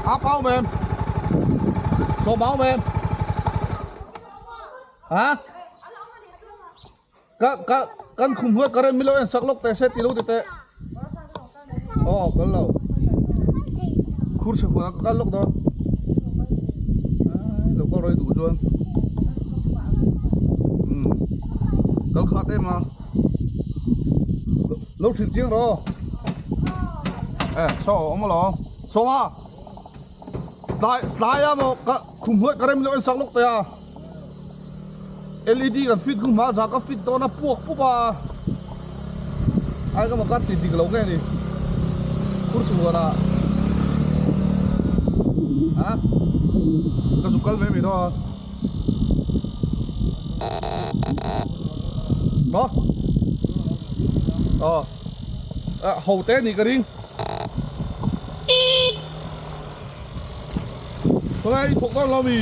A pau mem. So mau mem. Ha? Ka ka kan khum huat karen milo en sak lok te se ti lo ti te. Oh, kal lo. Khur se huan ka kal lok dawn. Ai, lo kal roi duh chuan. Hmm. Kal khat em a. Lo hrilh chiang rawh. Eh, saw awm alawm. Saw a. Tlai tlai a maw ka khum huat ka rem loh en sak lawk teh a. LED kan fit khum hma za ka fit dawn a puak pup a. Ai ka maw ka ti dik lo nge ni. Khur chhuan ah. Ha? Ka zuk kal mai mai dawn a. Maw? Aw. Ho te ni ka ring. Khawngai i thawk dawn lo mi?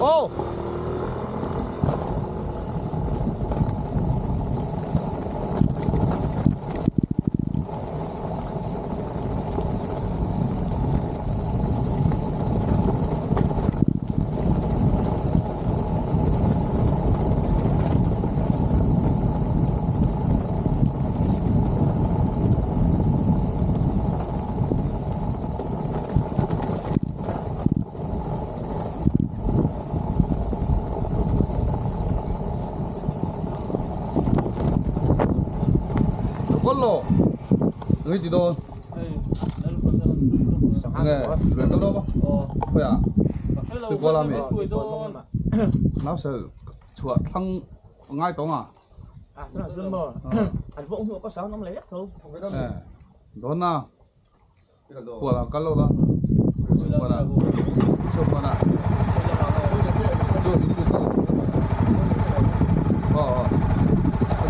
Aw. Lo kal lo. Ngai ti dawn. Nge, luen kal dawn maw? Khawi ah? Tuikual ah mi? Nau sel chhuah thlang ngai tawng ah. Dawn na. Kual ah kal lo la. Chhungkuan ah. Chhungkuan ah. Aw aw.